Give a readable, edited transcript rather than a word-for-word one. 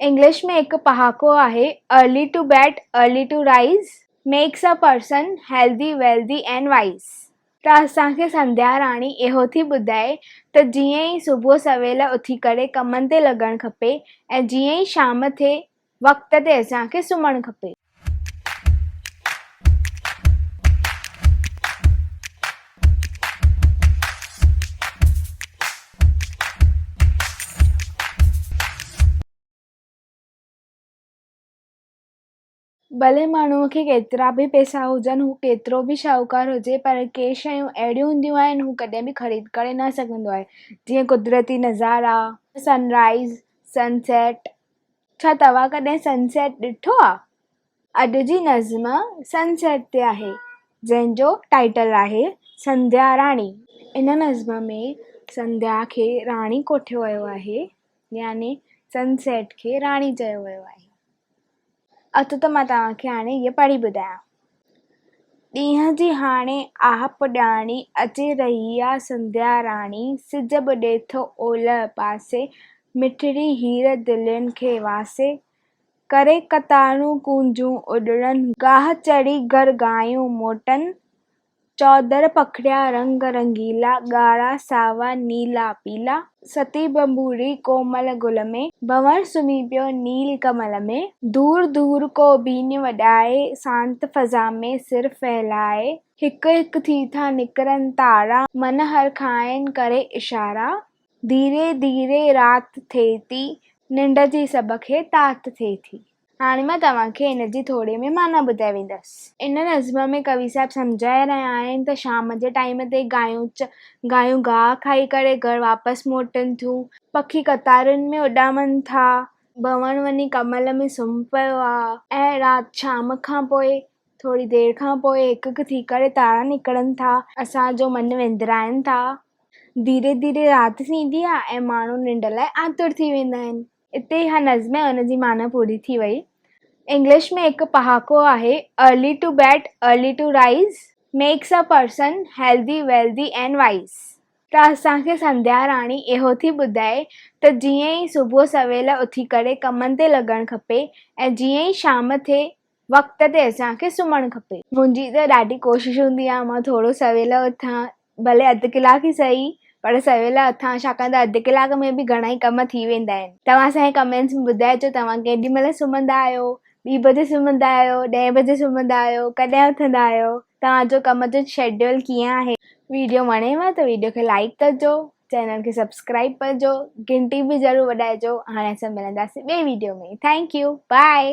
English ۾ هڪ پهاڪو آهي early to bed early to rise makes a person healthy wealthy and wise. ته اسان کي سنڌيا راڻي اهو ٿي ٻڌائي ته جيئن ئي صبح سويل اٿي ڪري ڪمن تي لڳڻ کپي ۽ جيئن ئي شام ٿئي وقت تي اسان کي سمهڻ کپي. ڀلي ماڻهوء کي ڪيترا به پئسا هجن، هو ڪيترو به شاهوڪار هجي پر ڪي شيون اهڙيون هونديون آهن هو ڪڏهن به خريد ڪري نه سگهندو آهي جيئن قدرتي نظارا، سن رائيز، سن سيٽ. ڇا توهان ڪڏهن سن سيٽ ڏٺو آ؟ اڄ جي نظم سن سيٽ تي آهي جنهن جو ٽائيٽل آهي سنڌيا راڻي. ان نظم ۾ سنڌيا کي راڻي ڪوٺيو ويو آهي يعني سن سيٽ کي راڻي چيو ويو آهي. اچو ته مان توهان کي هاڻي هيء پڙهي ٻڌايان. ڏينهن جي هاڻي آهه پڄاڻي، اچي رهي آ سنڌيا راڻي، سج ٻڏي ٿو اولهه پاسي، مٺڙي هير دلين کي واسي، ڪري قطارون ڪونجون اڏرن، گاهه چڙهي گهر گايون موٽن، چؤڌر پکڙيا رنگ رنگيلا، ڳاڙها، ساوا، نيلا، پيلا. ستي ڀنڀوري ڪومل گل ۾، ڀنور سمهي پيو نيل ڪمل ۾. دور دور ڪو بين وڄائي، سانت فضا ۾ سر ڦهلائي. هڪ هڪ ٿي ٿا نڪرن تارا، من هرکائن ڪري اشارا. ڌيري ڌيري رات ٿئي ٿي، ننڊ جي سڀ کي تات ٿئي ٿي. هاڻي مان توهان کي ان جي ٿوري ۾ معنيٰ ٻڌائي ويندس. ان نظم ۾ ڪوي صاحب سمجهائي رهيا آهن ته شام جي ٽائيم تي گايون گايون گاهه کائي ڪري گهر واپس موٽن ٿيون، پکي قطارن ۾ اڏامن ٿا، ڀنور وڃي ڪمل ۾ سمهه پيو آ ۽ رات شام کان پوء ٿوري دير کان پوء هڪ هڪ ٿي ڪري تارا نڪرن ٿا، اسان جو من وندرائن ٿا. ڌيري ڌيري رات ٿيندي آ ۽ ماڻهو ننڊ لاء آتر ٿي ويندا آهن. اتي اها نظم ۽ ان جي معنيٰ پوري ٿي وئي. انگلش ۾ هڪ پهاڪو آهي early to bed early to rise makes a person healthy wealthy and wise. ته اسان کي سنڌيا راڻي اهو ٿي ٻڌائي ته جيئن ئي صبح سويل اٿي ڪري ڪمن تي لڳڻ کپي ۽ جيئن ئي شام ٿئي وقت تي اسان کي سمهڻ کپي. منهنجي ته ڏاڍي ڪوشش هوندي آهي مان ٿورو سويل اٿان ڀلي اڌ ڪلاڪ ئي سهي پر سويل اٿان ڇاڪاڻ ته اڌ ڪلاڪ ۾ به گهڻا ئي ڪم ٿي ويندا آهن. توهان اسان کي ڪمينٽس ۾ ٻڌائجو توهان ڪيڏي مهل سمهندا آهيو ٻي بجي سمهندا آهيو ڏهين بجي سمهندا آهيو ڪڏهن اٿندا آهيو توهان جو ڪم جو شيڊيول ڪيئن آهي. ويڊيو وڻيو ته ويڊيو کي لائيڪ ڪجو چينل کي سبسڪرائيب ڪجو گهنٽي به ضرور وڄائجو هاڻي اسان ملنداسين ٻئي ويڊيو ۾ thank you by.